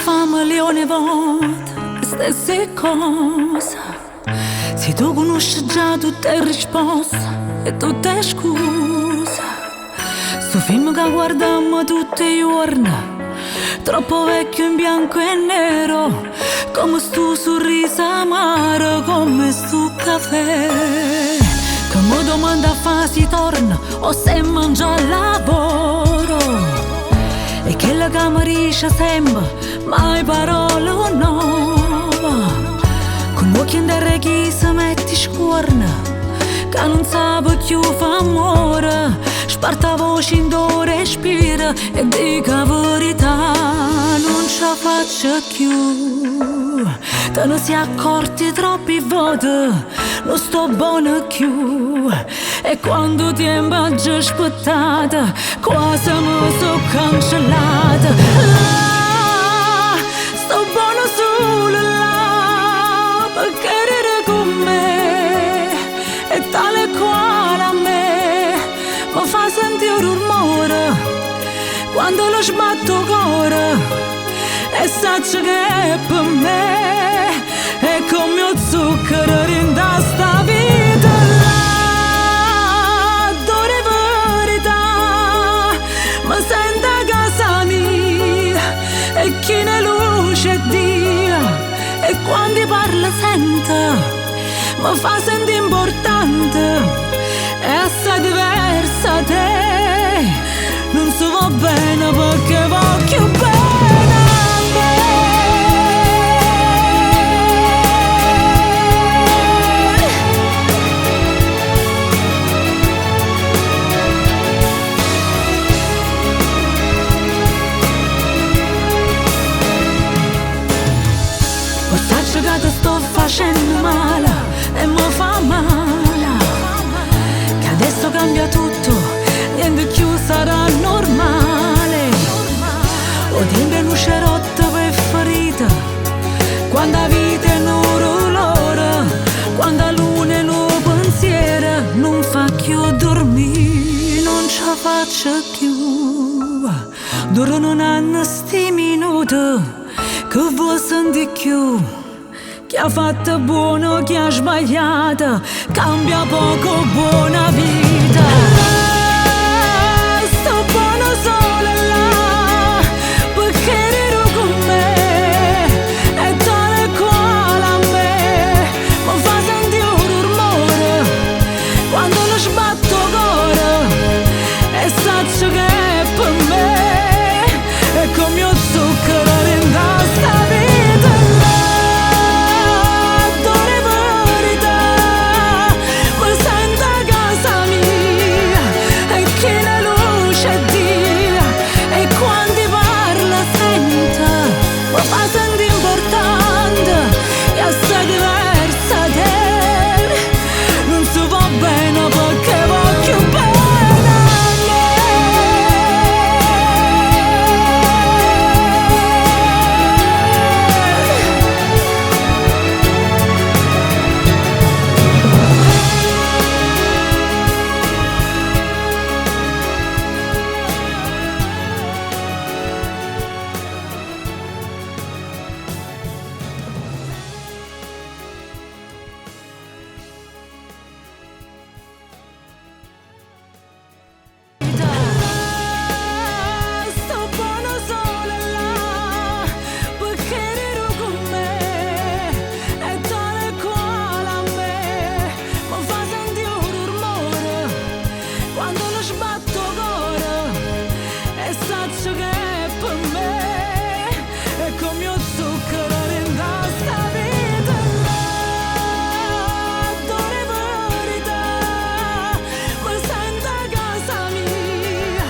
fa milioni 'e vote 'e stesse cose. Si tu conosci già tutte 'e risposte e tutte 'e scuse. Stu film che guardammo tutt' 'e juorne, troppo vecchio in bianco e nero, comme stu sorriso amaro, comme stu cafè. Che mi domanda fa si torna o se mangia al lavoro. E chella che mi dice sempre, mai parole nuove. Con l'occhio in terra chi si mette scuorno, che non sa più fa amore, sparta voce in do respira e dica verità, non ce la faccio più. Te ne sei accorti troppi volte, non sto buona più. E quando tempo ho già aspettato, quasi mi sono cancellata. Là, sto buona solo là, perché ride con me, è tale quale a me, mi fa sentire un rumore, quando lo sbatto cuore, e saccio che è per me, è come il zucchero in sta vita là, dove verità, mi sento a casa mia, e chi ne luce Dio, e quando parla sento, mi fa sentire importante, e assai diversa te, non si va bene perché voglio bene a me. O saccio che ti sto facendo male e mi fa male, che adesso cambia tutto, niente più sarà normale. O tempo è luce rotta per ferita, quando la vita è un dolore, quando la luna è un pensiero, non fa più dormire, non ce la faccio più. Durano un anno sti minuti, che vuoi sentire più? Chi ha fatto buono, chi ha sbagliato, cambia poco buona vita. Là, sto buono solo là, perché ero con me, è tale quale a me, mi fa sentire un rumore, quando lo sbatto cuore, e saccio che è per me, è come il zucchero in sta vita là, dove verità, mi sento a casa mia, e chi la luce Dio, e quando parla sento, mi fa sentire importante, e assai diversa te, non si va bene perché voglio bene a me. Sto buono solo là, perché ero con me, è tale quale a me, mi fa sentire un rumore, quando lo sbatto cuore, e saccio che è per me, è come il zucchero in sta vita là, dove verità, mi sento a casa mia,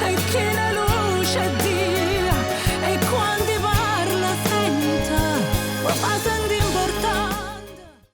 e chi la luce Dio, e quando parla sento, mi fa